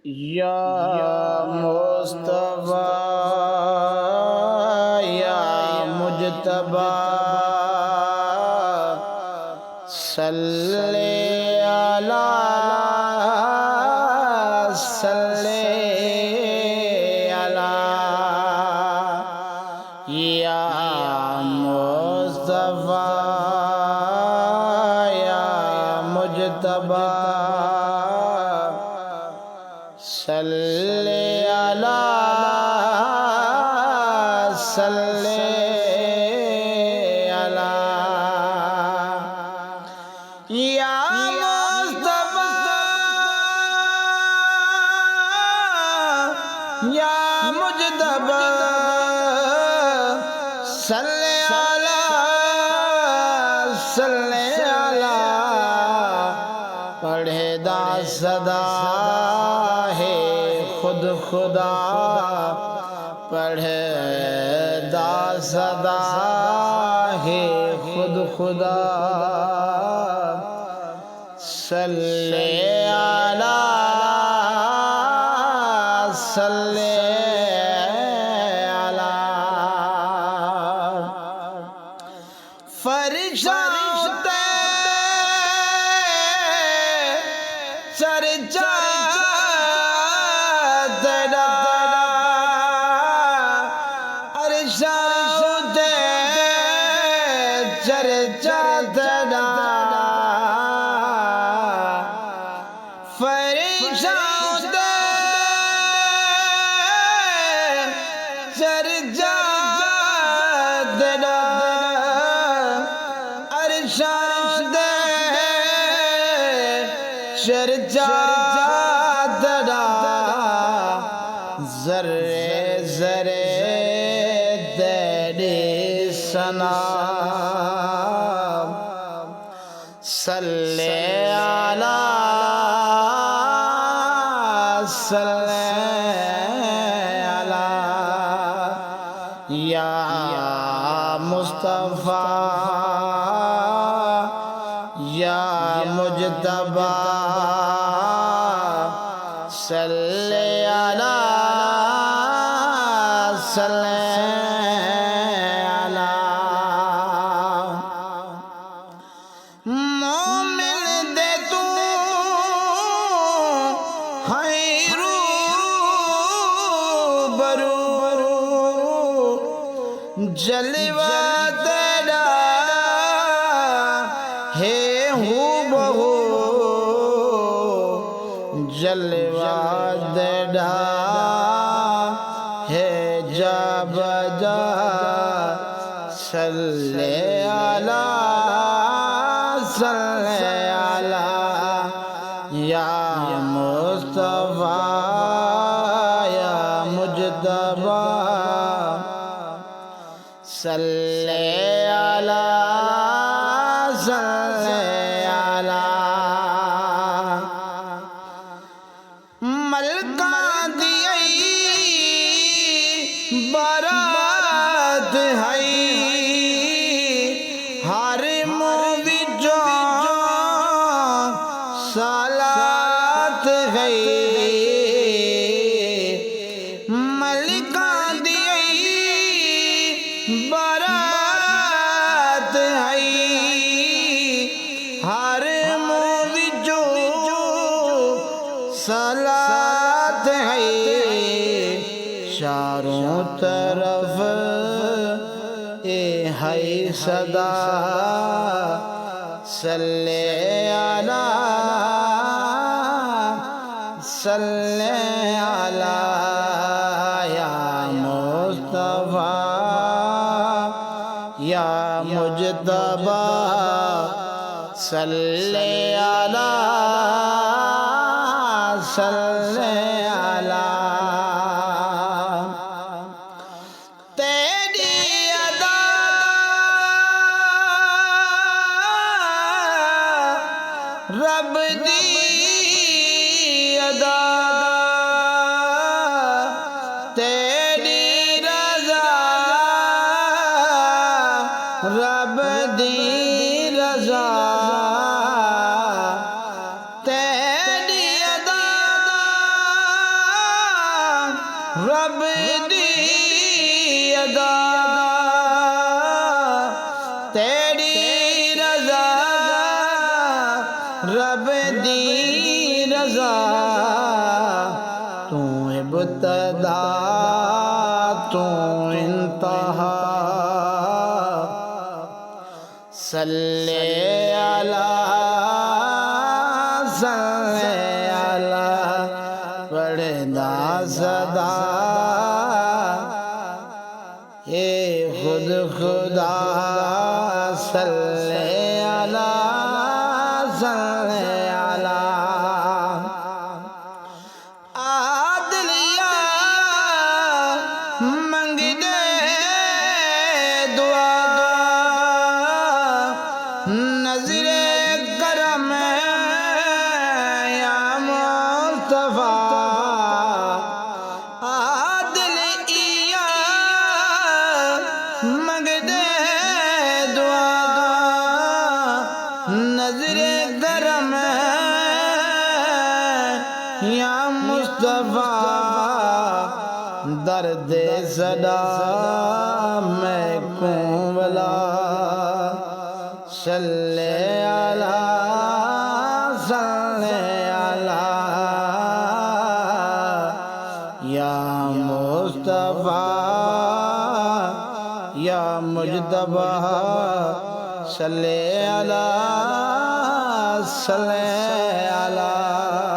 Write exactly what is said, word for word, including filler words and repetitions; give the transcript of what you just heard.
یا مصطفی، یا مجتبی، صلی علی، صلی علی۔ یا مصطفی، یا مجتبی، صلی علی، صلی علی۔ یا مصطفی، یا مجتبی، صلی علی، صلی علی۔ پڑھدا سدا ہے خود خدا، پڑھدا سدا ہے خود خدا۔ صلی علی، صلی علی۔ فرشاں تے چرچا تیݙا، عرشاں تے چرچا تیݙا۔ فرشاں تے چرچا تیݙا، عرشاں تے چرچا تیݙا، ذرے ذرے تیݙی ثنا۔ صلی علی، صلی علی، یا مصطفی، یا مجتبی، صلی علی، صلی علی۔ مومن دے توں ہئیں روبرو، جلوہ تیݙا ہے ہو بہو، جلوہ تیݙا ہے جا بجا۔ صلی علی، صلی علی، یا مصطفی، یا مجتبی۔ صلی علی، صلی علی۔ ملکاں دی آئی بارات ہئی، حرم وچوں صلات ہئی۔ ملکاں دی آئی بارات ہئی، حرم وچوں صلات ہئی، چاروں طرف اے ہئی صدا۔ صلی علی، صلی علی، یا مصطفی، یا مجتبی۔ صلی علی، صلی علی۔ تیݙی ادا رب دی ادا، تیݙی رضا رب دی رضا، تیݙی ادا رب دی ادا، تیݙی رضا، رب دی رضا، توں ابتدا، توں انتہا۔ صلی علی، صلی علی، پڑھدا سدا اے خود خدا۔ صلی علی، صلی علی۔ عادلیا منگدے دعا، نظر کرم یا مصطفیٰ۔ عادلیا منگدے دعا، نظر کرم یا مصطفیٰ، درد سدا میکوں ولا۔ صلی علی، صلی علی، یا مصطفیٰ، یا مجتبیٰ۔ صلی علی، صلی علی۔